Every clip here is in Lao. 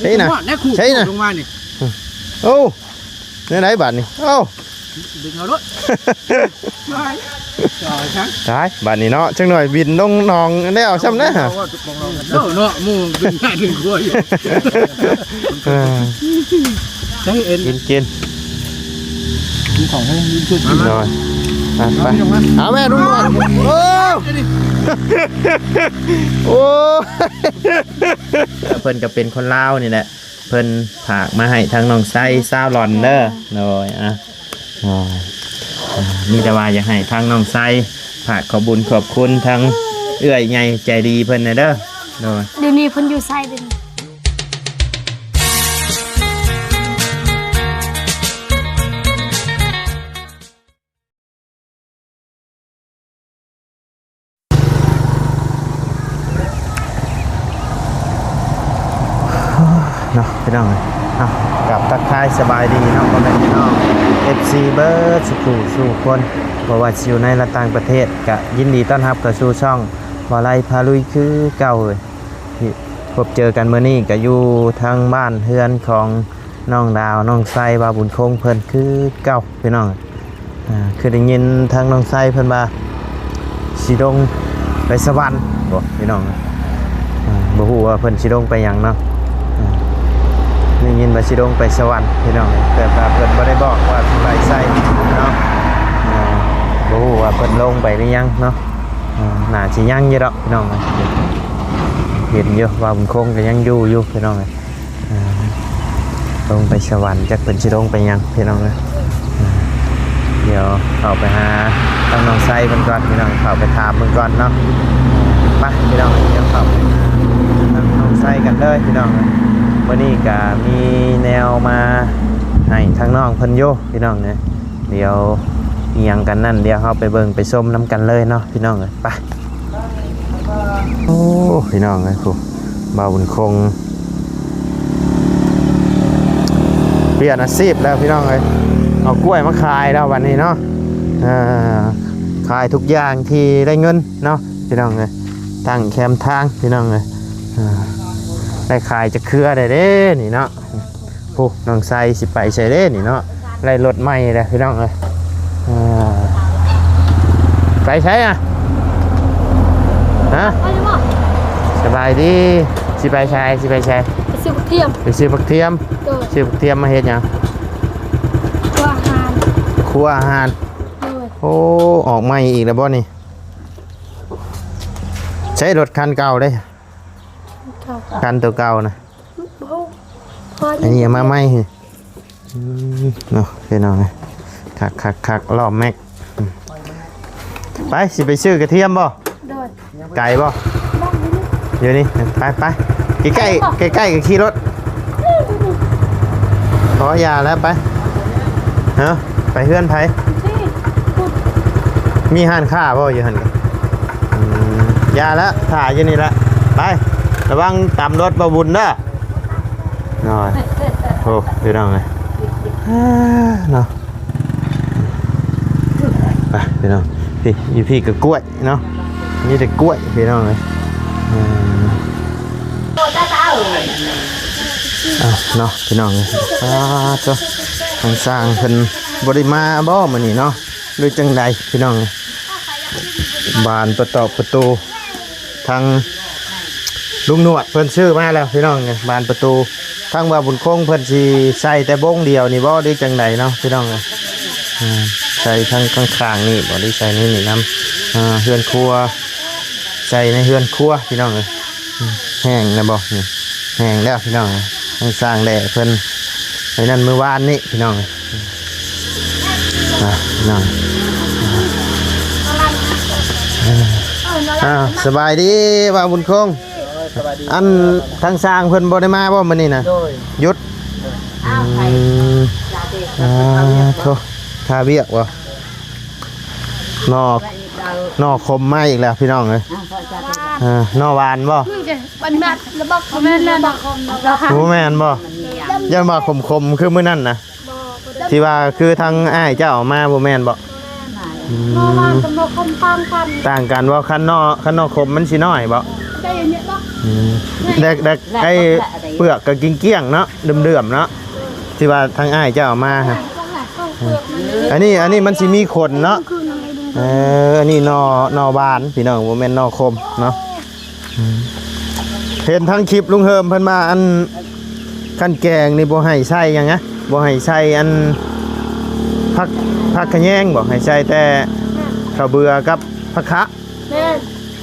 ໃຊ່ນະ ແນວຄູ ໃຊ່ນະ ລົງມານີ້ ໂອ້ ແນວໃດບາດນີ້ ເອົ້າ ດຶງເອົາໂລດ ຕາຍ ຕາຍ ບາດນີ້ເນາະ ຈັກໜ່ອຍບິນລົງໜອງແລ້ວຊ້ຳນະ ເອົາເນາະ ໝູ່ດຶງແມ່ດຶງຄົວຢູ່ ເອີ ໃຊ້ເອັນ ກິນ ກິນ ກິນຂອງໃຫ້ ກິນ ກິນ ໂດຍ ໄປ ໄປ ເອົາແມ່ລຸງ ໂອ້ ໂອ້ ເພິ່ນກໍເປັນຄົນລາວນີ້ແຫຼະ ເພິ່ນຝາກມາໃຫ້ທາງນ້ອງໄຊຊາວລອນເດີ ໂດຍ ອ່ະ ໂດຍ ອ່າ ມີແຕ່ວ່າຢາກໃຫ້ທາງນ້ອງໄຊຝາກຂອບບຸນຂອບຄຸນທາງເອື້ອຍໃຫຍ່ໃຈດີເພິ່ນແດ່ເດີ ໂດຍ ດຽວນີ້ເພິ່ນຢູ່ໃສເດ? ເນາະ ພີ່ນ້ອງເອີຍ ເອົາ ກັບທັກທາຍສະບາຍດີເນາະ ພໍ່ແມ່ພີ່ນ້ອງ ເອັຟຊີ ເບິດສູ່ຜູ້ສູ່ຄົນ ບໍ່ວ່າຊິຢູ່ໃນ ແລະ ຕ່າງປະເທດ ກະຍິນດີຕ້ອນຮັບເຂົ້າສູ່ຊ່ອງບ່າວໄລພາລຸຍຄືເກົ່າເລີຍ ທີ່ພົບເຈີກັນມື້ນີ້ ກະຢູ່ທາງບ້ານເຮືອນຂອງ ນ້ອງດາວ ນ້ອງໄຊ ບ່າວບຸນຄົງເພິ່ນຄືເກົ່າພີ່ນ້ອງ ອ່າ ຄືໄດ້ຍິນທາງນ້ອງໄຊເພິ່ນວ່າຊິລົງໄປສະຫວັນບໍພີ່ນ້ອງ ອ່າ ບໍ່ຮູ້ວ່າເພິ່ນຊິລົງໄປຫຍັງເນາະ ອ່າ ໄດ້ຍິນວ່າຊິລົງໄປສະຫວັນພີ່ນ້ອງ ແຕ່ວ່າເພິ່ນບໍ່ໄດ້ບອກວ່າຊິໄປໃສເນາະ ອ່າ ບໍ່ຮູ້ວ່າເພິ່ນລົງໄປຫຼືຍັງເນາະ ອ່າ ໜ້າຊິຍັງຢູ່ດອກພີ່ນ້ອງ ເຫັນຢູ່ ບ່າວບຸນຄົງກໍຍັງຢູ່ຢູ່ພີ່ນ້ອງ ອ່າ ລົງໄປສະຫວັນ ຈັກເພິ່ນຊິລົງໄປຫຍັງພີ່ນ້ອງເອີຍ ອ່າ ດຽວເຂົ້າໄປຫາທາງນ້ອງໄຊເພິ່ນກ່ອນພີ່ນ້ອງ ເຂົ້າໄປຖາມເພິ່ນກ່ອນເນາະ ໄປພີ່ນ້ອງ ດຽວເຂົ້າໄປຫາທາງນ້ອງໄຊກັນເລີຍພີ່ນ້ອງ ມື້ນີ້ກະມີແນວມາໃຫ້ທາງນ້ອງເພິ່ນຢູ່ພີ່ນ້ອງເອີຍ ດຽວອີ່ຫຍັງກັນນັ້ນ ດຽວເຮົາໄປເບິ່ງໄປຊົມນຳກັນເລີຍເນາະພີ່ນ້ອງເອີຍ ໄປ. ໂອ້ ພີ່ນ້ອງເອີຍ ຜູ້ ບ່າວບຸນຄົງ ປ່ຽນອາຊີບແລ້ວພີ່ນ້ອງເອີຍ ເອົາກ້ວຍມາຂາຍແລ້ວບັດນີ້ເນາະ ເອີ ຂາຍທຸກຢ່າງທີ່ໄດ້ເງິນເນາະ ພີ່ນ້ອງເອີຍ ຕັ້ງແຄມທາງພີ່ນ້ອງເອີຍ ເອີ ໄດ້ຂາຍຈັກເຄືອແດ່ເດ້ນີ້ເນາະ. ຜູ້ ນ້ອງໄຊຊິໄປໃສເດ້ນີ້ເນາະ ໄດ້ລົດໃໝ່ແລ້ວພີ່ນ້ອງເອີຍ ອ່າ ໄປໃສອະ ຮະ ສະບາຍດີ ຊິໄປໃສ ຊິໄປໃສ ໄປຊື້ບັກທຽມ ໄປຊື້ບັກທຽມ ໂດຍ ຊື້ບັກທຽມມາເຮັດຫຍັງ ຄົວອາຫານ ຄົວອາຫານ ໂດຍ ໂອ້ ອອກໃໝ່ອີກແລ້ວບໍ່ນີ້ ໃຊ້ລົດຄັນເກົ່າເດ້ ຄັນໂຕເກົ່ານະ ບໍ່ຮູ້ ອັນນີ້ເອົາມາໃໝ່ ອືມ ເນາະ ພີ່ນ້ອງເອີຍ ຄັກໆໆ ລໍ້ແມັກ ໄປ ຊິໄປຊື້ກະທຽມບໍ່? ໂດຍ ໄກບໍ່? ບ້ານຢູ່ນີ້ ຢູ່ນີ້ ໄປໆ ໃກ້ໆ ໃກ້ໆ ກະຂີ່ລົດ ພໍຢ່າແລ້ວ ໄປ ເອີ ໄປເຮືອນໃຜ? ທີ່ພຸ້ນ ມີຮ້ານຄ້າບໍ່ຢູ່ຫັ້ນ? ອືມ ຢ່າແລ້ວ ຖ້າຢູ່ນີ້ແຫຼະ ໄປ ລະວັງຕຳລົດບ່າວບຸນເດີ. ນ້ອຍ ໂອ້ ພີ່ນ້ອງເອີຍ ເນາະ ໄປພີ່ນ້ອງ ພີ້ ຢູ່ພີ້ກໍກ້ວຍເນາະ ມີແຕ່ກ້ວຍພີ່ນ້ອງເອີຍ ເອີ ເອົາເນາະ ພີ່ນ້ອງເອີຍ ສາທຸ ທາງຊ່າງເພິ່ນບໍ່ໄດ້ມາບໍ່ມື້ນີ້ເນາະ ຫຼືຈັ່ງໃດພີ່ນ້ອງ ບານປະຕອກປະຕູ ທາງລຸງໜວດເພິ່ນຊື້ມາແລ້ວພີ່ນ້ອງ ບານປະຕູ ທາງບ່າວບຸນຄົງເພິ່ນຊິໃສ່ແຕ່ບົງດຽວນີ້ບໍ່ ຫຼືຈັ່ງໃດເນາະພີ່ນ້ອງ ອ່າ ໃສ່ທາງຂ້າງໆນີ້ບໍ່ ຫຼືໃສ່ໃນນີ້ນຳ ອ່າ ເຮືອນຄົວ ໃສ່ໃນເຮືອນຄົວພີ່ນ້ອງເອີຍ ແຫ້ງແລ້ວບໍ່ນີ້ ແຫ້ງແລ້ວພີ່ນ້ອງ ທາງຊ່າງແດ່ເພິ່ນ ໄອ້ນັ້ນມື້ວານນີ້ພີ່ນ້ອງ ອ່າ ພີ່ນ້ອງ ອ່າ ສະບາຍດີບ່າວບຸນຄົງ ເອີ ສະບາຍດີ ອັນ ທາງຊ່າງເພິ່ນບໍ່ໄດ້ມາບໍ່ມື້ນີ້ນະ? ໂດຍ ຢຸດ ອືມ ອ່າ ໂທ ຄາວຽກບໍ່? ໜໍ່ ໜໍ່ຂົມມາອີກແລ້ວພີ່ນ້ອງເອີຍ ອ່າ ໜໍ່ຫວານບໍ່? ມັນແມ່ນລະບໍ ບໍ່ແມ່ນລະບໍ ບໍ່ແມ່ນບໍ່? ຢ້ານວ່າຂົມໆຄືມື້ນັ້ນນະ ທີ່ວ່າຄືທາງອ້າຍເຈົ້າເອົາມາບໍ່ແມ່ນບໍ່? ອືມ ໜໍ່ຫວານກັບໜໍ່ຂົມຕ່າງກັນ ຕ່າງກັນບໍ່? ຄັນໜໍ່ ຄັນໜໍ່ຂົມມັນຊິນ້ອຍບໍ່? ໄດ້ເຍອະບໍ່? ແດກ ແດກ ໄອ້ເປືອກກໍກິນກ້ຽງເນາະ ເດີ່ມໆເນາະ ທີ່ວ່າທາງອ້າຍເຈົ້າເອົາມາຫັ້ນ. ອັນນີ້ ອັນນີ້ມັນຊິມີຂົນເນາະ. ເອີ ອັນນີ້ໜໍ່ ໜໍ່ຫວານພີ່ນ້ອງ ບໍ່ແມ່ນໜໍ່ຂົມເນາະ. ອືມ ເຫັນທາງຄລິບລຸງເຮີມເພິ່ນວ່າ ອັນ ຄັນແກງນີ້ບໍ່ໃຫ້ໃສ່ຫຍັງນະ ບໍ່ໃຫ້ໃສ່ອັນ ຜັກ ຜັກຂະແຍງບໍ ໃຫ້ໃສ່ແຕ່ເຂົ້າເບືອກັບຜັກຂະ. ແມ່ນ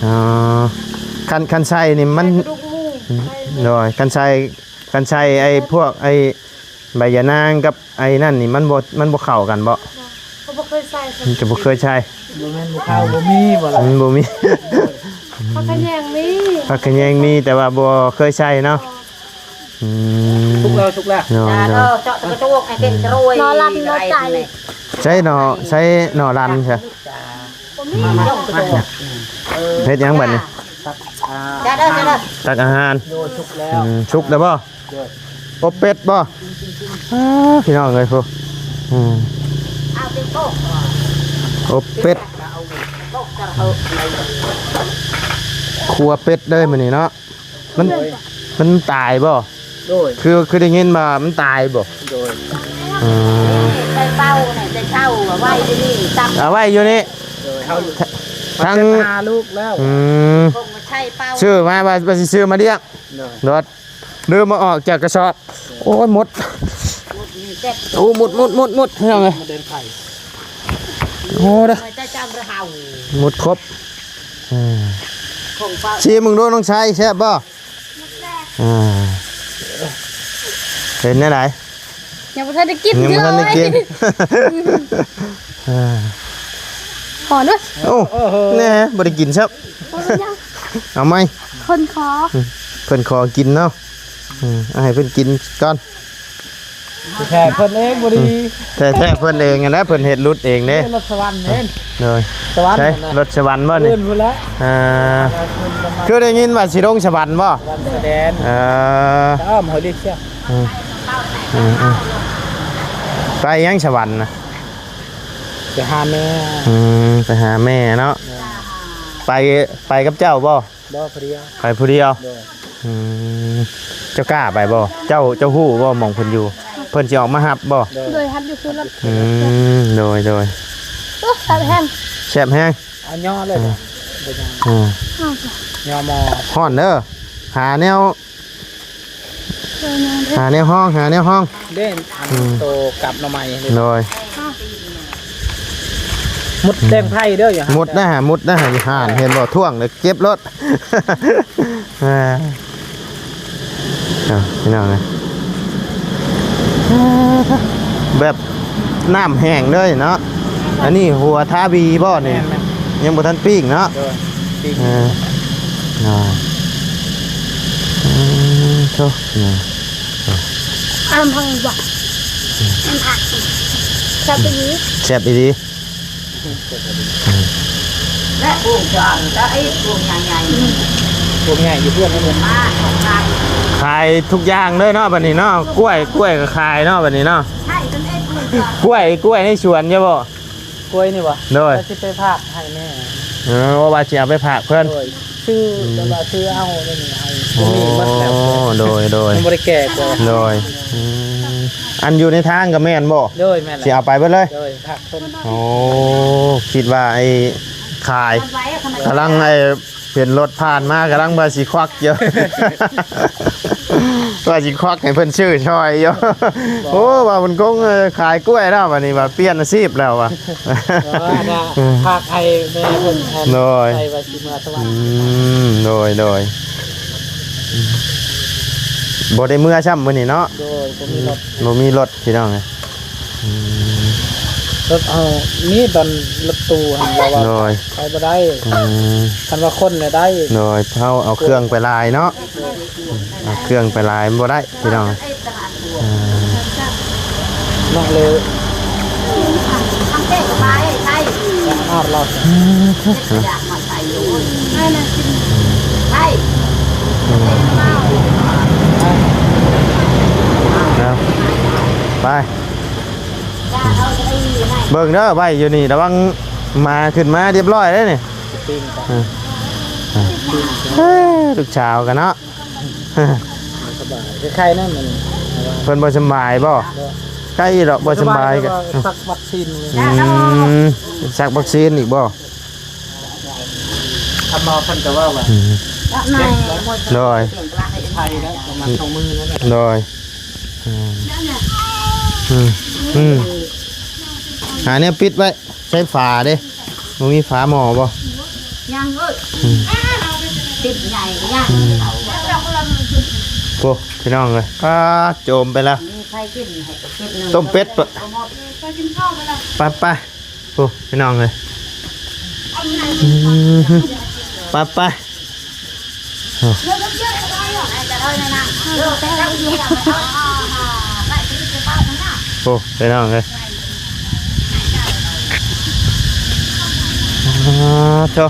ອໍ ຄັນ ຄັນໃສ່ນີ້ມັນ ໃສ່ກະດູກໝູ ອືມ ໃສ່ ໂດຍ ຄັນໃສ່ ຄັນໃສ່ໄອ້ພວກໄອ້ໃບຢານາງກັບໄອ້ນັ້ນນີ້ ມັນບໍ່ ມັນບໍ່ເຂົ້າກັນບໍ? ເຂົາບໍ່ເຄີຍໃສ່ ຈະບໍ່ເຄີຍໃສ່ ບໍ່ແມ່ນບໍ່ເຂົ້າ ບໍ່ມີບໍ່ລະ? ມັນບໍ່ມີ ຜັກຂະແຍງມີ ຜັກຂະແຍງມີ ແຕ່ວ່າບໍ່ເຄີຍໃສ່ເນາະ. ອືມ ສຸກແລ້ວ ສຸກແລ້ວ ເນາະ ເນາະ ເອີ ເຈາະກະໂຈກໃຫ້ເປັນໂຕຍ ໜໍ່ລັນ ໜໍ່ໄກ່ ໃສ່ໜໍ່ ໃສ່ໜໍ່ລັນຊະ. ບໍ່ມີ ເຮັດຫຍັງບັດນີ້? ຕັກ ອ່າ ຕັກອາຫານ ໂດຍ ສຸກແລ້ວ ອືມ ສຸກແລ້ວບໍ່? ໂດຍ ອົບເປັດບໍ່? ອ້າ ພີ່ນ້ອງເອີຍ ອືມ ອົບເປັດ ຂົ້ວເປັດເດີມື້ນີ້ເນາະ. ມັນ ໂດຍ ມັນຕາຍບໍ່? ໂດຍ ຄື ຄືໄດ້ຍິນວ່າມັນຕາຍບໍ່? ໂດຍ ອືມ ໃສ່ເປົານີ້ ໃສ່ເປົາ ເອົາໄວ້ຢູ່ນີ້ ຕັບ ເອົາໄວ້ຢູ່ນີ້ ໂດຍ ເຮົາ ທ- ທັງ ເຮົາເກັບຫາລູກແລ້ວ ອືມ ຄົງໃສ່ເປົາ ຊື້ມາວ່າ ວ່າຊິຊື້ມາລ້ຽງ ໂດຍ ໂດດ ລືມເອົາອອກຈາກກະສອບ. ໂອ້ຍ ມົດ ມົດນີ້ແຊບ ໂອ້ ມົດ ມົດ ມົດ ມົດ ພີ່ນ້ອງເອີຍ ມົດແດງໄຂ່ ໂອ້ເດີ ມົດຄົບ ອືມ ຊີມເບິ່ງດູນ້ອງຊາຍ ແຊບບໍ່? ອ່າ ເປັນແນວໃດ? ຍັງບໍ່ທັນໄດ້ກິນ ຍັງບໍ່ທັນໄດ້ກິນ ເທື່ອ ອ່າ ຂໍເດີ້ ໂອ້ ໂອ້ໂຫ ແນ່ ບໍ່ໄດ້ກິນຊ້ຳ ບໍ່ເປັນຫຍັງ ເອົາໃໝ່ ຄົນຂໍ ອືມ ເພິ່ນຂໍກິນເນາະ ອືມ ເອົາໃຫ້ເພິ່ນກິນກ່ອນ. ແທ້ເພິ່ນເອງບໍ່ດີ ແທ້ໆເພິ່ນເອງຫັ້ນແຫຼະ ເພິ່ນເຮັດຫຼຸດເອງເດ້ ລົດສະຫວັນເດ້ ໂດຍ ສະຫວັນ ໃຊ່ ຫັ້ນນະ ລົດສະຫວັນບໍ່ນີ້? ເພິ່ນພຸ້ນແຫຼະ ອ່າ ຄືໄດ້ຍິນວ່າຊິລົງສະຫວັນບໍ່? ສະຫວັນຊາຍແດນ ເອີ ອ້ອມຫ້ວຍລິກເຊຍ ອືມ ອືມໆ ໄປຫຍັງສະຫວັນນະ? ໄປຫາແມ່ ອືມ ໄປຫາແມ່ເນາະ ແມ່ນ ໄປ ໄປກັບເຈົ້າບໍ່? ບໍ່ ຜູ້ດຽວ ໄປຜູ້ດຽວ ໂດຍ ອືມ ເຈົ້າກ້າໄປບໍ່? ເຈົ້າ ເຈົ້າຮູ້ບໍ່ໝ່ອງເພິ່ນຢູ່? ເພິ່ນຊິອອກມາຮັບບໍ່? ໂດຍ ໂດຍ ຮັບຢູ່ຄືລົດ ອືມ ໂດຍ ໂດຍ ໂອ້ ແຊບແຮງ ແຊບແຮງ ເອົາຍໍເລີຍ ອືມ ບໍ່ຫຍັງ ອືມ ຍໍໝໍ້ ຮ້ອນເດີ ຫາແນວ ເອີ ຫາແນວຮອງ ຫາແນວຮອງ ເດ້ ອັນ ອືມ ໂຕກັບໜໍ່ໄມ້ເດ້ ໂດຍ ມຸດແດງໄຜ່ເດີ ຢູ່ຫັ້ນ ມຸດນະ ມຸດນະ ຢູ່ຫັ້ນ ເຫັນບໍ່? ຖ້ວງເດີ ເກັບໂລດ ອ່າ ເອົາ ພີ່ນ້ອງເອີຍ ແບບນ້ຳແຫ້ງເລີຍເນາະ ອັນນີ້ຫົວທາບີບໍ່ນີ້? ແມ່ນໆ ຍັງບໍ່ທັນປີ້ງເນາະ ໂດຍ ປີ້ງ ເອີ ອ່າ ອືມ ໂທ້ ອ່າ ອາມພັງວ່າ ອືມ ອາມພັງ ແຊບອີ່ຫຼີ ແຊບອີ່ຫຼີ ແລະພວກຈານ ແລະໄອ້ພວກໃຫຍ່ໆ ພວກໃຫຍ່ຢູ່ເພື່ອນນັ້ນ ມາຂອງການ ຂາຍທຸກຢ່າງເລີຍເນາະ ບັດນີ້ເນາະ ກ້ວຍ ກ້ວຍກໍຂາຍເນາະ ບັດນີ້ເນາະ ໃຊ່ ຈົນໄອ້ພວກຈານ ກ້ວຍ ກ້ວຍໃນສວນຢູ່ບໍ່? ກ້ວຍນີ້ຫວາ? ໂດຍ ວ່າຊິໄປຝາກໃຫ້ແມ່ ເອີ ວ່າຊິເອົາໄປຝາກເພິ່ນ ໂດຍ ຊື້ ອືມ ແບບວ່າຊື້ເອົານີ້ໃຫ້ ໂອ້ ບໍ່ມີໝົດແລ້ວ ໂດຍ ໂດຍ ມັນບໍ່ໄດ້ແກ່ກວ່າ ໂດຍ ອືມ ອັນຢູ່ໃນທາງກໍແມ່ນບໍ່? ໂດຍ ແມ່ນແຫຼະ ຊິເອົາໄປເບິດເລີຍ ໂດຍ ຝາກເພິ່ນ ໂອ້ ຄິດວ່າໄອ້ຂາຍ ກຳລັງໄອ້ເຫັນລົດຜ່ານມາ ກຳລັງວ່າຊິຄວັກຢູ່ ວ່າຊິຄວັກໃຫ້ເພິ່ນຊື້ຊ່ອຍຢູ່ ໂອ້ ວ່າເພິ່ນຄົງ ເອີ ຂາຍກ້ວຍແລ້ວ ບັດນີ້ວ່າປ່ຽນອາຊີບແລ້ວວ່າ ເອີ ອັນນ່າ ຝາກໃຫ້ແມ່ເພິ່ນ ໂດຍ ໃຫ້ວ່າຊິເມືອສະຫວັນ ອືມ ໂດຍ ໂດຍ ບໍ່ໄດ້ເມືອຊ້ຳມື້ນີ້ເນາະ ໂດຍ ບໍ່ມີລົດ ອືມ ບໍ່ມີລົດ ພີ່ນ້ອງເອີຍ ອືມ ລົດເຮົາມີຕອນລົດຕູ້ຫັ້ນ ລາວວ່າ ໂດຍ ໄປບໍ່ໄດ້ ອືມ ຄັນວ່າຄົນໄດ້ ໂດຍ ເຮົາເອົາເຄື່ອງໄປຫຼາຍເນາະ ເອົາເຄື່ອງໄປຫຼາຍມັນບໍ່ໄດ້ ພີ່ນ້ອງ ອ່າ ເນາະ ເລີຍ ອືມ ເນາະ ໄປ ເບິ່ງເດີ ໄວ້ຢູ່ນີ້ ລະວັງໝາຂຶ້ນມາ ຮຽບຮ້ອຍເດ້ນີ້ ປີ້ງ ອ່າ ອ່າ ລູກສາວກັນເນາະ ສະບາຍ ໄຂ້ໆ ນັ້ນມັນ ເພິ່ນບໍ່ສະບາຍບໍ່? ບໍ່ ໄຂ້ດອກ ບໍ່ສະບາຍ ສະບາຍ ກໍ ແຕ່ວ່າສັກວັກຊີນ ອືມ ສັກວັກຊີນອີກບໍ່? ຄັນໝໍເພິ່ນກໍເວົ້າວ່າ ອືມ ເຈັບແລ້ວ ໂດຍ ໄຂ້ແລ້ວ ປະມານສອງມື້ນັ້ນແຫຼະ ໂດຍ ອືມ ອືມ ອືມ ຫາແນວປິດໄວ້ ໃຊ້ຝາເດ້ ບໍ່ມີຝາໝໍ້ບໍ່? ຍັງເອີຍ ອືມ ຕິດໃຫຍ່ກໍຍັງ ອືມ ໂອ້ ພີ່ນ້ອງເອີຍ ອ້າ ໂຈມໄປແລ້ວ ມີໃຜກິນໃຫ້ກໍກິນໜຶ່ງ ຕົ້ມເປັດ ໄປກິນເຂົ້າໄປລະ ໄປ ໄປ ໂອ້ ພີ່ນ້ອງເອີຍ ອືມ ໄປ ໄປ ໂອ້ ໂອ້ ພີ່ນ້ອງເອີຍ ອາ ໂທ້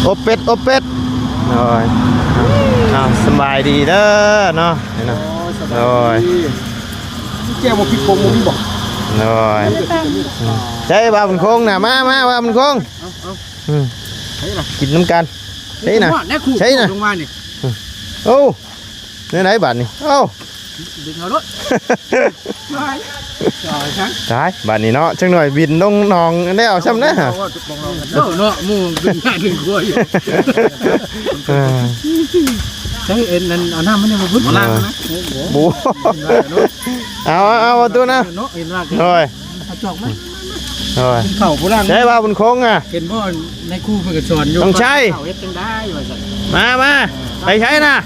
ອົບເປັດ ອົບເປັດ ໂດຍ ເອົາ ສະບາຍດີເດີເນາະ ໂອ້ຍ ສະບາຍດີ ໂດຍ ແຈ່ວບໍ່ຜິດປົງບໍ່ມີບໍ່? ໂດຍ ໃຊ່ ບ່າວບຸນຄົງນະ ມາ ມາ ບ່າວບຸນຄົງ ເອົາ ເອົາ ອືມ ໃຊ່ລະ ກິນນຳກັນ ໃຊ່ນະ ໃຊ່ນະ ລົງມານີ້ ໂອ້ ແນວໃດບາດນີ້ ເອົ້າ ດຶງເອົາໂລດ ຕາຍ ຕາຍ ຕາຍ ບາດນີ້ເນາະ ຈັກໜ້ອຍບິນລົງໜອງແລ້ວຊ້ຳນະ ເນາະ ໝູ່ດຶງໜ້າດຶງຄົວຢູ່ ເອີ ໃຊ້ເອັນນັ້ນ ເອົານ້ຳມານີ້ບໍ່? ບໍ່ລ້າງນະ ບໍ່ ເອົາ ເອົາ ເອົາ ເອົາຕູ້ນະ ເນາະ ເຫັນວ່າ ໂດຍ ເອົາຈອກມາ ໂດຍ ກິນເຂົ້າຜູ້ຫຼັງ ໃຊ່ວ່າບຸນຄົງອະ ເຫັນບໍ່ ໃນຄູເພິ່ນກໍສອນຢູ່ ຕ້ອງໃຊ້ ເຮັດຈັ່ງໃດວ່າຊັ້ນ ມາ ມາ ໄປໃຊ້ນະ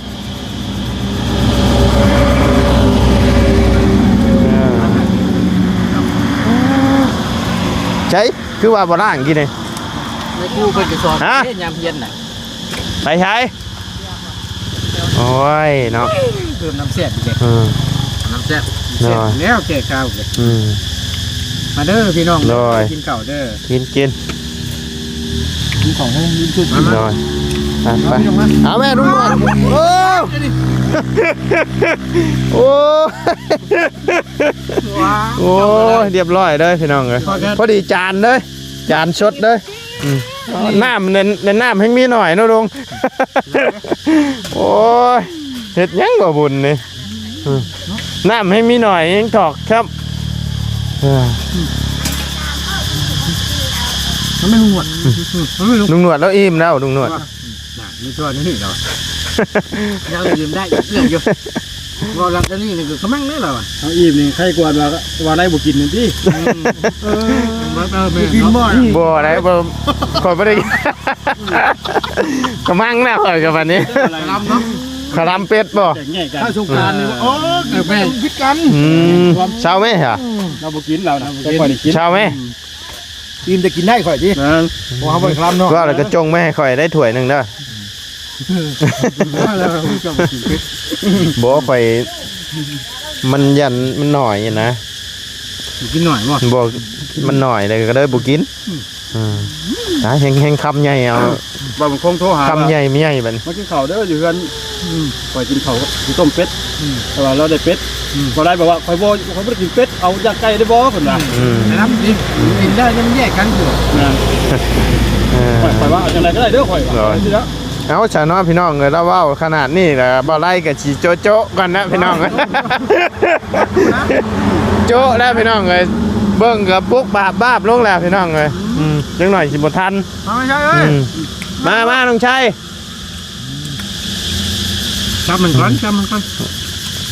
ໃຊ້ ຄືວ່າບໍ່ລ້າງກີ້ນີ້ ໃນຄູເພິ່ນກໍສອນ ຮະ ເດ້ ຍາມຮຽນນະ ໄປໃຊ້ ໂອ້ຍເນາະ ເພີ່ມນ້ຳແຊບອີກເດ້ ເອີ ນ້ຳແຊບ ແຊບແລ້ວແກ່ຄາວເດ້ ອືມ ມາເດີພີ່ນ້ອງ ໂດຍ ກິນເຂົ້າເດີ ກິນ ກິນ ກິນຂອງໃຫ້ມັນສຸກ ໂດຍ ໄປ ເອົາແມ່ລຸງໜວດ ໂອ້ ໂອ້ ໂອ້ຍ ຮຽບຮ້ອຍເດີພີ່ນ້ອງເອີຍ ພໍດີຈານເດີ ຈານສົດເດີ ອືມ ນ້ຳໃນ ໃນນ້ຳແຮ່ງມີໜ້ອຍເນາະລຸງ ໂອ້ຍ ເຮັດຫຍັງບໍ່ບຸນນີ້ ອືມ ນ້ຳແຮ່ງມີໜ້ອຍ ແຮ່ງຖອກຊ້ຳ ເອີ ມັນແມ່ນລຸງໜວດ ອືມ ອືມ ລຸງໜວດລາວອີ່ມແລ້ວ ລຸງໜວດ ນະ ມີສ່ວນນີ້ເນາະ ຍັງອີ່ມໄດ້ ເອື້ອຍຢູ່ ເວົ້າຫຼັງຈາກນີ້ນີ້ຄືຂະມັງເດ້ລາວອະ ເອົາອີ່ມນີ້ໄຄກວ່າວ່າ ວ່າໄດ້ບໍ່ກິນນັ້ນຕິ ອືມ ເອີ ບໍ່ກິນບໍ່ ບໍ່ໄດ້ ບໍ່ ຂ້ອຍບໍ່ໄດ້ ຂະມັງແລ້ວຂ້ອຍກໍບັດນີ້ ຂະລຳເນາະ ຂະລຳເປັດບໍ່ ແຕກແຍກກັນ ຖ້າສົງການນີ້ ໂອ້ ເອີ ແມ່ນ ຜິດກັນ ອືມ ຊາວແມ່ຫະ ລາວບໍ່ກິນລາວນະ ແຕ່ຂ້ອຍໄດ້ກິນ ຊາວແມ່ ອີ່ມແຕ່ກິນໄດ້ຂ້ອຍຕິ ເອີ ເພາະວ່າເຮົາບໍ່ໄດ້ຄະລຳເນາະ ວ່າແລ້ວກໍຈົ່ງມາໃຫ້ຂ້ອຍໄດ້ຖ້ວຍໜຶ່ງເດີ ບໍ່ ຂ້ອຍ ມັນຢ້ານມັນໜ້ອຍນະ ກິນໜ້ອຍບໍ່ ບໍ່ ມັນໜ້ອຍເລີຍກໍເລີຍບໍ່ກິນ ອືມ ອ່າ ຕາຍ ແຮ່ງ ແຮ່ງຄຳໃຫຍ່ເອົາ ບ່າວບຸນຄົງໂທຫາ ຄຳໃຫຍ່ແມ່ໃຫຍ່ບັດນີ້ ມາກິນເຂົ້າເດີຢູ່ເຮືອນ ອືມ ຂ້ອຍກິນເຂົ້າ ກິນຕົ້ມເປັດ ອືມ ແຕ່ວ່າລາວໄດ້ເປັດ ອືມ ບໍ່ໄດ້ ແບບວ່າຂ້ອຍບໍ່ ຂ້ອຍບໍ່ໄດ້ກິນເປັດ ເອົາຢາກໄກ່ໄດ້ບໍ່ ເພິ່ນວ່າ ອືມ ແນະນຳຊິ ກິນໄດ້ ມັນແຍກກັນຢູ່ ແມ່ນ ເອີ ຂ້ອຍ ຂ້ອຍວ່າເອົາຈັ່ງໃດກໍໄດ້ເດີ ຂ້ອຍວ່າ ເອີ ຈັ່ງຊີ້ລະ ເອົາຊະເນາະພີ່ນ້ອງເອີຍ ລາວເວົ້າຂະໜາດນີ້ລະ ບໍ່ໄດ້ກໍຊິໂຈະໆກ່ອນນະພີ່ນ້ອງ ໂຈະແລ້ວພີ່ນ້ອງເອີຍ ເບິ່ງກໍປຸກບາບໆລົງແລ້ວພີ່ນ້ອງເອີຍ ອືມ ຈັກໜ້ອຍຊິບໍ່ທັນ ເອົາໄປໃຊ້ເອີຍ ອືມ ມາ ມານ້ອງໄຊ ຈັບມັນກ່ອນ ອືມ ຈັບມັນກ່ອນ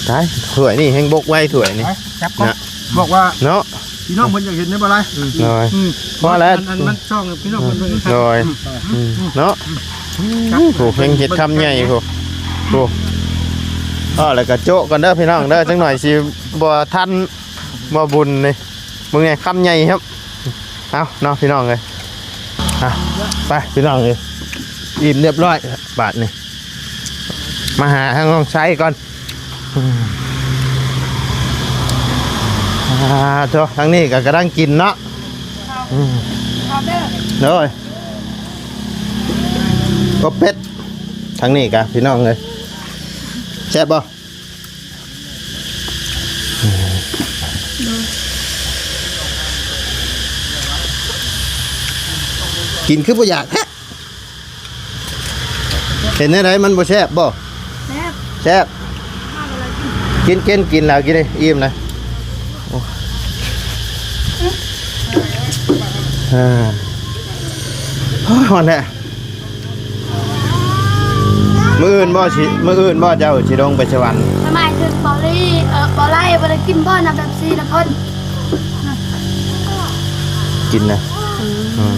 ຕາຍ ຖ້ວຍນີ້ແຮ່ງບົກໄວ ຖ້ວຍນີ້ ໄປ ຈັບກ່ອນ ນະ ບອກວ່າ ເນາະ ພີ່ນ້ອງເພິ່ນຢາກເຫັນໄດ້ບໍ່ລະ ອືມ ໂດຍ ອືມ ພໍແລ້ວ ອັນ ອັນມັນຊ່ອງພີ່ນ້ອງເພິ່ນ ອືມ ໂດຍ ອືມ ອືມ ເນາະ ອືມ ໂອ້ ແຮ່ງເຮັດຄຳໃຫຍ່ ໂອ້ ໂອ້ ເອົາ ແລ້ວກໍໂຈະກ່ອນເດີພີ່ນ້ອງເດີ ຈັກໜ້ອຍຊິບໍ່ທັນບໍ່ບຸນນີ້ ເບິ່ງແດ່ ຄຳໃຫຍ່ຄັບ ເອົາເນາະພີ່ນ້ອງເອີຍ ເອົາ ໄປພີ່ນ້ອງເອີຍ ອີ່ມຮຽບຮ້ອຍບາດນີ້ ມາຫາທາງນ້ອງໄຊກ່ອນ ອືມ ອ່າ ໂທ ທາງນີ້ກໍກຳລັງກິນເນາະ ອືມ ໂດຍ ອົບເປັດ ທາງນີ້ກະ ພີ່ນ້ອງເອີຍ ແຊບບໍ່? ກິນຄືບໍ່ຢາກແທ້ ເປັນແນວໃດ ມັນບໍ່ແຊບບໍ່? ແຊບ ແຊບ ມາກໍເລີຍກິນ ກິນ ກິນ ກິນແລ້ວ ກິນ ອີ່ມແລ້ວ. ໂອ້ ອ່າ ໂອ້ຍ ຮ້ອນແທ້. ມື້ອື່ນບໍ່ ຊິ ມື້ອື່ນບໍ່ ເຈົ້າຊິລົງໄປສະຫວັນ? ສະໝາຍເຖິງເບົາຫຼີ່ ເອີ ເບົາໄລ່ ບໍ່ໄດ້ກິນບໍ່ ນ້ຳເປັບຊີນຳເພິ່ນ ກິນນະ. ອືມ ອືມ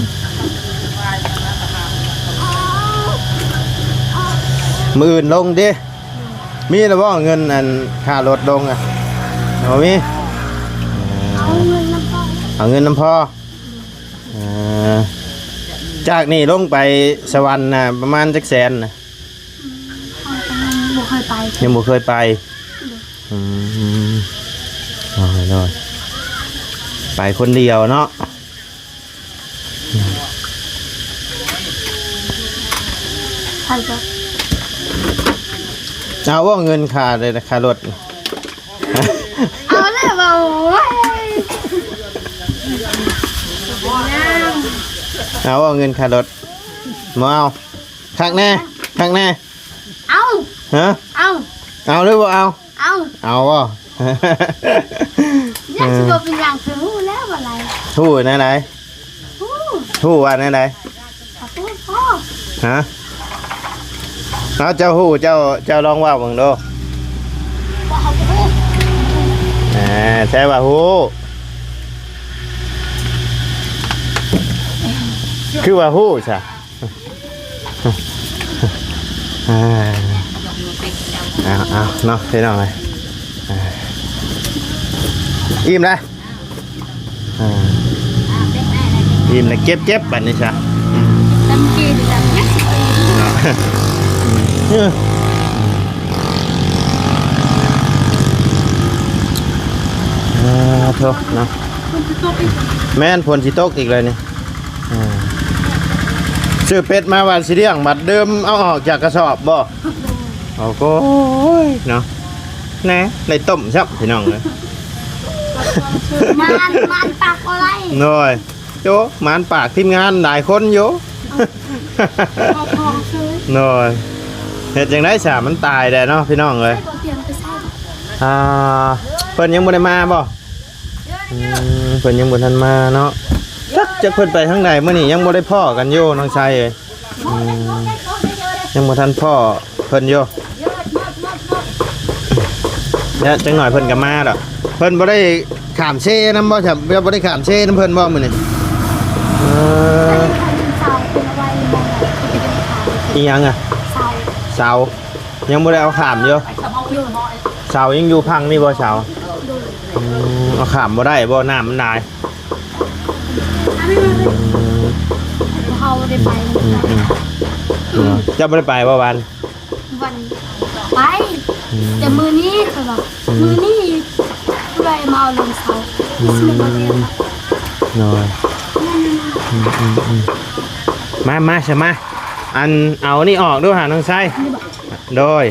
ມື້ອື່ນລົງຕິ? ມີແລ້ວບໍ່ເງິນອັນຄ່າລົດລົງອະ? ບໍ່ມີ. ເອົາເງິນນຳພໍ່ ເອົາເງິນນຳພໍ່. ເອີ ຈາກນີ້ລົງໄປສະຫວັນນະ ປະມານຈັກແສນນະ? ອືມ ເຮົາກໍຍັງບໍ່ເຄີຍໄປ ຍັງບໍ່ເຄີຍໄປ. ອືມ ໂດຍ ໂດຍ ໄປຄົນດຽວເນາະ. ໃຜກໍ ເອົາບໍ່ເງິນຄ່າ ຄ່າລົດ? ເອົາແລ້ວ ເວົ້າ ໂອ້ຍ ເອົາບໍ່ເງິນຄ່າລົດ? ບໍ່ເອົາ. ຄັກແນ່ ຄັກແນ່. ເອົາ ຮະ? ເອົາ ເອົາຫຼືບໍ່ເອົາ? ເອົາ ເອົາບໍ່? ຢ່າ ເອີ ຊິບໍ່ເປັນຫຍັງ ຄືຮູ້ແລ້ວວ່າໄລ ຮູ້ແນວໃດ? ຮູ້ ຮູ້ວ່າແນວໃດ? ຂໍໂທດພໍ່ ຮະ? ເອົາ ເຈົ້າຮູ້ ເຈົ້າ ເຈົ້າລອງເວົ້າເບິ່ງດູ. ວ່າເຮົາບໍ່ຮູ້ ອ່າ ແທ້ວ່າຮູ້ ຄືວ່າຮູ້ຊະ. ອ່າ ເອົາ ເອົາເນາະ ພີ່ນ້ອງເອີຍ. ອ່າ ອີ່ມແລ້ວ ອ່າ ອີ່ມແລ້ວ ເກັບ ເກັບບັດນີ້ຊະ. ອືມ ຕຳກີດຕຳ ເນາະ ເອີ ເອີ ໂທ້ເນາະ. ແມ່ນ ຝົນຊິຕົກອີກແລ້ວນີ້. ອ່າ ຊື້ເປັດມາວ່າຊິລ້ຽງ ບັດລືມເອົາອອກຈາກກະສອບບໍ່? ໂອ້ໂຫ ໂອ້ຍເນາະ ແນ່ ໄດ້ຕົ້ມຊ້ຳ ພີ່ນ້ອງເອີຍ. ມານ ມານປາກບໍ່ໄດ້ ໂດຍ ໂອ້ ມານປາກທີມງານຫຼາຍຄົນຢູ່ ເອົາ ເອົາທອງຊື້ ໂດຍ. ເຮັດຈັ່ງໃດຊະ ມັນຕາຍແລ້ວເນາະ ພີ່ນ້ອງເອີຍ. ໃສ່ບໍ່ ຕຽມໄປໃສ່ບໍ່? ອ່າ ເພິ່ນຍັງບໍ່ໄດ້ມາບໍ່? ອືມ ເພິ່ນຍັງບໍ່ທັນມາເນາະ. ຈັກ ຈັກເພິ່ນໄປທາງໃດ ມື້ນີ້ຍັງບໍ່ໄດ້ພໍ້ກັນຢູ່ ນ້ອງໄຊເອີຍ. ອືມ ຍັງບໍ່ທັນພໍ້ເພິ່ນຢູ່. ແລ້ວຈັກໜ່ອຍເພິ່ນກໍມາດອກ. ເພິ່ນບໍ່ໄດ້ຂ້າມເຊນຳບໍ່? ບໍ່ໄດ້ຂ້າມເຊນຳເພິ່ນບໍ່ມື້ນີ້? ເອີ ອີ່ຫຍັງອະ? ເສົາ ເສົາ. ຍັງບໍ່ໄດ້ເອົາຂ້າມຢູ່. ເສົາຍັງຢູ່ຝັ່ງນີ້ບໍ່ ເສົາ? ອືມ ເອົາຂ້າມບໍ່ໄດ້ບໍ່ ນ້ຳມັນຫຼາຍ? ອືມ ເຮົາບໍ່ໄດ້ໄປ. ອືມ ອືມ ເຈົ້າບໍ່ໄດ້ໄປບໍ່ວັນ? ວັນໄປ ອືມ ແຕ່ມື້ນີ້ຂ້ອຍວ່າ ອືມ ມື້ນີ້ຜູ້ໃດມາເອົາລົງເສົາ? ອືມ ໂດຍ ອືມ ອືມ ອືມ ມາ ມາຊະມາ ອັນ ເອົານີ້ອອກດູຫາ ນ້ອງໄຊ. ໂດຍ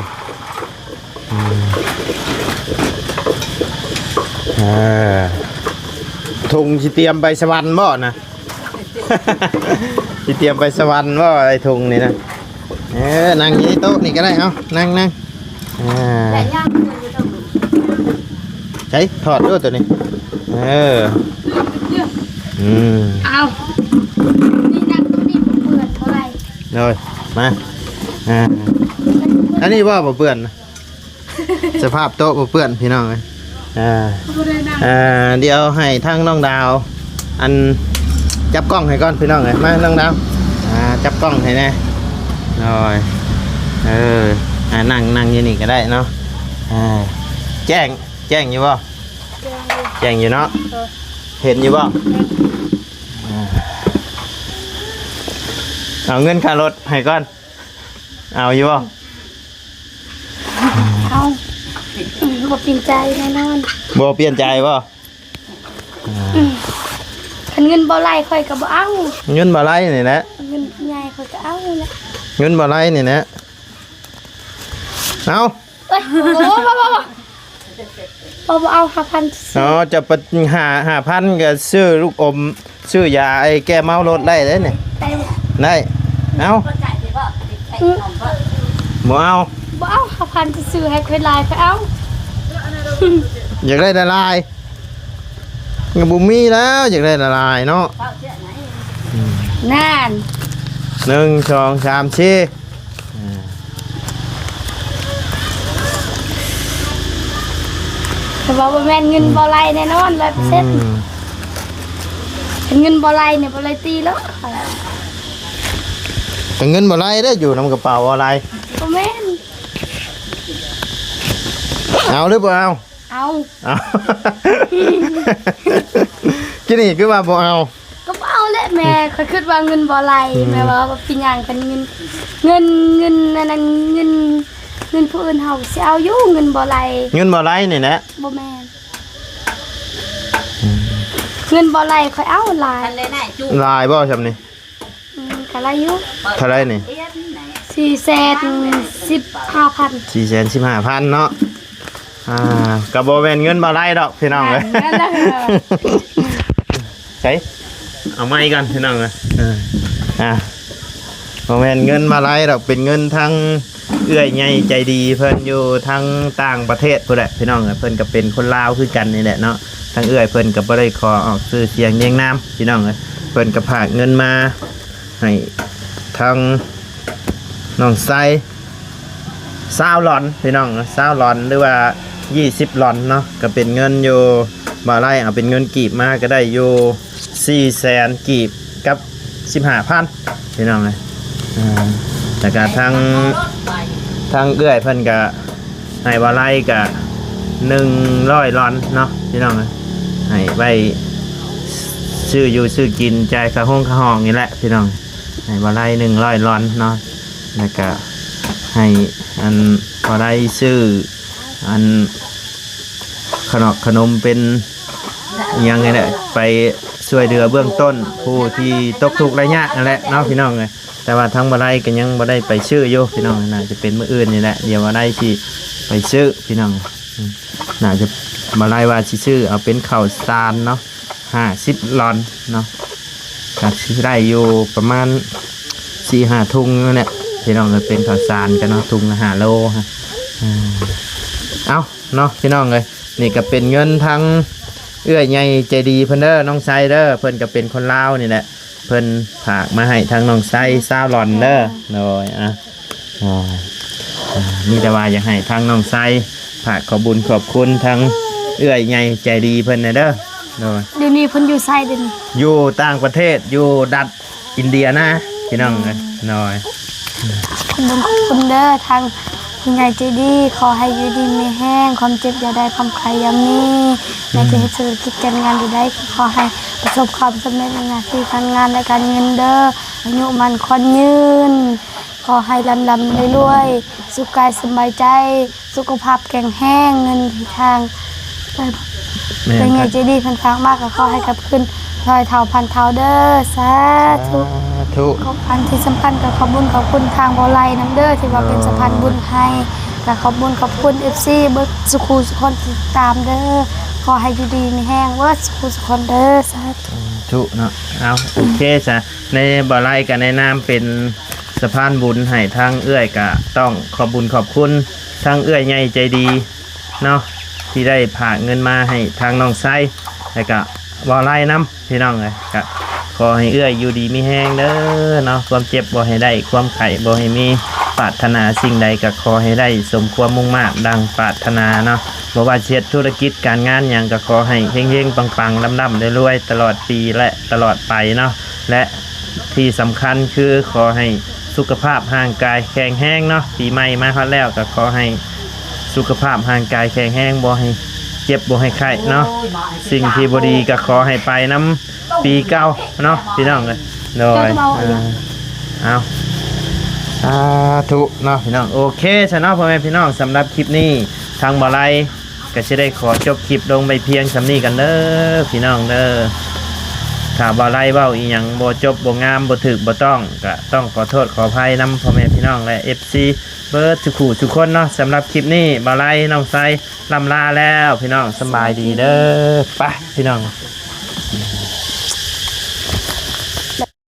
ອືມ ເອີ ທຸງຊິຕຽມໄປສະຫວັນບໍ່ນະ? ຊິຕຽມໄປສະຫວັນບໍ່ ໄອ້ທຸງນີ້ນະ? ເອີ ນັ່ງຢູ່ໂຕະນີ້ກໍໄດ້ ເອົາ ນັ່ງ ນັ່ງ ອ່າ ໃສ່ຖອດດ້ວຍໂຕນີ້ ເອີ ອືມ ເອົາ ນີ້ນັ່ງໂຕນີ້ເປື້ອນເທົ່າໃດ? ໂດຍ ມາ ອ່າ ອັນນີ້ບໍ່ ບໍ່ເປື້ອນ? ສະພາບໂຕະບໍ່ເປື້ອນພີ່ນ້ອງເອີຍ. ອ່າ ບໍ່ໄດ້ນັ່ງ ອ່າ ດຽວໃຫ້ທາງນ້ອງດາວ ອັນ ຈັບກ້ອງໃຫ້ກ່ອນພີ່ນ້ອງເອີຍ. ມານ້ອງດາວ ອ່າ ຈັບກ້ອງໃຫ້ແດ່. ໂອ້ຍ ເອີ ອ່າ ນັ່ງ ນັ່ງຢູ່ນີ້ກໍໄດ້ເນາະ. ອ່າ ແຈ້ງ ແຈ້ງຢູ່ບໍ່? ແຈ້ງຢູ່ ແຈ້ງຢູ່ເນາະ. ເອີ ເຫັນຢູ່ບໍ່? ເຫັນ. ອ່າ ເອົາເງິນຄ່າລົດໃຫ້ກ່ອນ. ເອົາຢູ່ບໍ່? ເອົາ ບໍ່ປ່ຽນໃຈແນ່ນອນ. ບໍ່ປ່ຽນໃຈບໍ່? ອ່າ ຄັນເງິນບໍ່ໄຫຼຂ້ອຍກໍບໍ່ເອົາ. ເງິນບໍ່ໄຫຼນີ້ແຫຼະ ເງິນໃຫຍ່ຂ້ອຍກໍເອົາແຫຼະ. ເງິນບໍ່ໄຫຼນີ້ແຫຼະ ເອົາ. ເອີຍ ໂອ້ ບໍ່ ບໍ່ ບໍ່ ບໍ່ ບໍ່ເອົາ ຫ້າພັນ. ອໍ ຈະປະ ຫ້າ ຫ້າພັນກໍຊື້ລູກອົມ ຊື້ຢາໄອ້ແກ້ເມົາລົດໄດ້ເດ້ນີ້. ໄດ້ບໍ່? ໄດ້. ເອົາ ອືມ ບໍ່ເອົາ ບໍ່ເອົາ ຫ້າພັນຊື່ໆ ໃຫ້ຂ້ອຍຫຼາຍ ຂ້ອຍເອົາ. ຢາກໄດ້ຫຼາຍໆ ກໍບໍ່ມີແລ້ວ ຢາກໄດ້ຫຼາຍໆເນາະ. ນັ້ນ ໜຶ່ງ ສອງ ສາມ ສີ່ ອ່າ ແຕ່ວ່າບໍ່ແມ່ນເງິນບໍ່ໄຫຼແນ່ນອນ ຮ້ອຍເປີເຊັນ. ອືມ ເປັນເງິນບໍ່ໄຫຼນີ້ ບໍ່ໄຫຼຕີແລ້ວ. ເປັນເງິນບໍ່ໄຫຼເດ້ ຢູ່ນຳກະເປົາບໍ່ໄຫຼ. ບໍ່ແມ່ນ. ເອົາຫຼືບໍ່ເອົາ? ເອົາ ເອົາ. ກິນນີ້ຄືວ່າບໍ່ເອົາ? ກໍບໍ່ເອົາແຫຼະແມ່. ຂ້ອຍຄິດວ່າເງິນບໍ່ໄຫຼ. ອືມ ແມ່ວ່າເປັນຫຍັງ ຄັນເງິນ ເງິນ ເງິນອັນນັ້ນ ເງິນ ເງິນຜູ້ອື່ນເຮົາຊິເອົາຢູ່ ເງິນບໍ່ໄຫຼ. ເງິນບໍ່ໄຫຼນີ້ແຫຼະ. ບໍ່ແມ່ນ. ອືມ ເງິນບໍ່ໄຫຼ ຂ້ອຍເອົາຫຼາຍ. ຫຼາຍບໍ່ຊ່ຳນີ້? ອືມ ກໍຫຼາຍຢູ່. ເທົ່າໃດນີ້? ສີ່ແສນສິບຫ້າພັນ. ສີ່ແສນສິບຫ້າພັນເນາະ. ອ່າ ກໍບໍ່ແມ່ນເງິນບໍ່ໄຫຼດອກພີ່ນ້ອງເອີຍ. ນັ້ນແຫຼະ ໃສ ເອົາໃໝ່ກ່ອນພີ່ນ້ອງເອີຍ. ເອີ ອ່າ ບໍ່ແມ່ນເງິນບໍ່ໄຫຼດອກ ເປັນເງິນທາງເອື້ອຍໃຫຍ່ໃຈດີເພິ່ນຢູ່ທາງຕ່າງປະເທດພຸ້ນແຫຼະພີ່ນ້ອງເອີຍ. ເພິ່ນກໍເປັນຄົນລາວຄືກັນນີ້ແຫຼະເນາະ. ທາງເອື້ອຍເພິ່ນກໍບໍ່ໄດ້ຂໍອອກຊື່ສຽງນຽງນາມພີ່ນ້ອງເອີຍ. ເພິ່ນກໍຝາກເງິນມາ ໃຫ້ທາງນ້ອງໄຊຊາວຫຼອນພີ່ນ້ອງ ຊາວຫຼອນ ຫຼືວ່າ ຊາວຫຼອນເນາະ. ກໍເປັນເງິນຢູ່ ບ່າວໄລເອົາເປັນເງິນກີບມາກໍໄດ້ຢູ່ ສີ່ແສນກີບກັບ ສິບຫ້າພັນພີ່ນ້ອງເອີຍ. ອ່າ ແລ້ວກໍທາງ ທາງເອື້ອຍເພິ່ນກໍໃຫ້ບ່າວໄລກໍ ໜຶ່ງຮ້ອຍຫຼອນເນາະພີ່ນ້ອງເອີຍ ໃຫ້ໄວ້ ຊື້ຢູ່ຊື້ກິນ ຈ່າຍຄ່າໂຮງຄ່າຫ້ອງນີ້ແຫຼະພີ່ນ້ອງ. ໃຫ້ບ່າວໄລ ໜຶ່ງຮ້ອຍຫຼອນເນາະ ແລ້ວກະໃຫ້ອັນບ່າວໄລຊື້ອັນຂະໜອກຂະໜົມເປັນຫຍັງນີ້ແຫຼະ ໄປຊ່ວຍເຫຼືອເບື້ອງຕົ້ນຜູ້ທີ່ຕົກທຸກໄດ້ຍາກນັ້ນແຫຼະເນາະພີ່ນ້ອງເອີຍ. ແຕ່ວ່າທາງບ່າວໄລກໍຍັງບໍ່ໄດ້ໄປຊື້ຢູ່ພີ່ນ້ອງ ໜ້າຈະເປັນມື້ອື່ນນີ້ແຫຼະ ດຽວບ່າວໄລຊິໄປຊື້ພີ່ນ້ອງ. ອືມ ໜ້າຈະ ບ່າວໄລວ່າຊິຊື້ເອົາເປັນເຂົ້າສານເນາະ ຫ້າສິບຫຼອນເນາະ ກໍຊິໄດ້ຢູ່ປະມານສີ່ຫ້າທຸງນັ້ນແຫຼະພີ່ນ້ອງເອີຍ. ເປັນເຂົ້າສານກັນເນາະ ທຸງລະຫ້າໂລ. ເອົາເນາະພີ່ນ້ອງເອີຍ ນີ້ກໍເປັນເງິນທາງເອື້ອຍໃຫຍ່ໃຈດີເພິ່ນເດີ ນ້ອງໄຊເດີ ເພິ່ນກໍເປັນຄົນລາວນີ້ແຫຼະ ເພິ່ນຝາກມາໃຫ້ທາງນ້ອງໄຊຊາວຫຼອນເດີ. ໂດຍ ອ່ະ ໂດຍ ອ່າ ມີແຕ່ວ່າຢາກໃຫ້ທາງນ້ອງໄຊຝາກຂອບບຸນຂອບຄຸນທາງເອື້ອຍໃຫຍ່ໃຈດີເພິ່ນແດ່ເດີ. ໂດຍ ດຽວນີ້ເພິ່ນຢູ່ໃສດຽວນີ້? ຢູ່ຕ່າງປະເທດ ຢູ່ລັດອິນເດຍນາພີ່ນ້ອງເອີຍ. ໂດຍ ຂອບຄຸນ ຂອບຄຸນເດີທາງຜູ້ໃຫຍ່ໃຈດີ ຂໍໃຫ້ຢູ່ດີມີແຮງ ຄວາມເຈັບຢ່າໄດ້ ຄວາມໄຂ້ຢ່າມີ ແມ່ນຈະເຮັດທຸລະກິດການງານໃດໆ ກໍຂໍໃຫ້ປະສົບຄວາມສຳເລັດໃນໜ້າທີ່ການງານ ແລະ ການເງິນເດີ. ອາຍຸໝັ້ນຂວັນຍືນ ຂໍໃຫ້ລ່ຳໆລວຍໆ ສຸກກາຍສະບາຍໃຈ ສຸຂະພາບແຂງແຮງ ເງິນທີ່ທາງ ແມ່ນ ເປັນໃຫຍ່ໃຈດີເພິ່ນຝາກມາ ກໍຂໍໃຫ້ກັບຄືນຮ້ອຍເທົ່າພັນເທົ່າເດີ ສາທຸ ສາທຸ. ອັນທີ່ສຳຄັນກໍຂອບບຸນຂອບຄຸນທາງບ່າວໄລນຳເດີ ທີ່ວ່າເປັນສະພານບຸນໃຫ້ ກໍຂອບບຸນຂອບຄຸນເອັຟຊີເບິດສູ່ຄູ່ສູ່ຄົນທີ່ຕິດຕາມເດີ ຂໍໃຫ້ຢູ່ດີມີແຮງເບິດສູ່ຄູ່ສູ່ຄົນເດີ ສາທຸ ສາທຸເນາະ. ເອົາ ໂອເຄຊະ ໃນບ່າວໄລກໍໃນນາມເປັນ ສະພານບຸນໃຫ້ທາງເອື້ອຍ ກະຕ້ອງຂອບບຸນຂອບຄຸນທາງເອື້ອຍໃຫຍ່ໃຈດີເນາະ ທີ່ໄດ້ຝາກເງິນມາໃຫ້ທາງນ້ອງໄຊ ແລ້ວກະບ່າວໄລນຳພີ່ນ້ອງເອີຍ. ກະຂໍໃຫ້ເອື້ອຍຢູ່ດີມີແຮງເດີເນາະ ຄວາມເຈັບບໍ່ໃຫ້ໄດ້ ຄວາມໄຂ້ບໍ່ໃຫ້ມີ ປາດຖະໜາສິ່ງໃດກະຂໍໃຫ້ໄດ້ສົມຄວາມມຸ່ງມາດດັ່ງປາດຖະໜາເນາະ. ບໍ່ວ່າຊິເຮັດທຸລະກິດການງານຫຍັງ ກະຂໍໃຫ້ເຮັງໆປັງໆ ລ່ຳໆລວຍໆ ຕະຫຼອດປີ ແລະ ຕະຫຼອດໄປເນາະ ແລະ ທີ່ສຳຄັນຄືຂໍໃຫ້ສຸຂະພາບຮ່າງກາຍແຂງແຮງເນາະ. ປີໃໝ່ມາຮອດແລ້ວກໍຂໍໃຫ້ສຸຂະພາບຮ່າງກາຍແຂງແຮງ ບໍ່ໃຫ້ເຈັບບໍ່ໃຫ້ໄຂ້ເນາະ. ສິ່ງທີ່ບໍ່ດີກໍຂໍໃຫ້ໄປນຳປີເກົ່າເນາະ ພີ່ນ້ອງເອີຍ. ໂດຍ ເອົາ ສາທຸເນາະພີ່ນ້ອງ. ໂອເຄຊະເນາະ ພໍ່ແມ່ພີ່ນ້ອງ, ສຳລັບຄລິບນີ້ທາງບ່າວໄລ ກໍຊິໄດ້ຂໍຈົບຄລິບລົງໄວ້ພຽງສ່ຳນີ້ກັນເດີພີ່ນ້ອງເດີ. ຖ້າບ່າວໄລເວົ້າອີ່ຫຍັງບໍ່ຈົບ ບໍ່ງາມ ບໍ່ຖືກ ບໍ່ຕ້ອງ ກໍຕ້ອງຂໍໂທດຂໍອະໄພນຳພໍ່ແມ່ພີ່ນ້ອງ ແລະ ເອັຟຊີ ເບິດສູ່ຄູ່ສູ່ຄົນເນາະ. ສຳລັບຄລິບນີ້ ບ່າວໄລ ນ້ອງໄຊ ລ່ຳລາແລ້ວພີ່ນ້ອງ, ສຳບາຍດີເດີ. ໄປພີ່ນ້ອງ.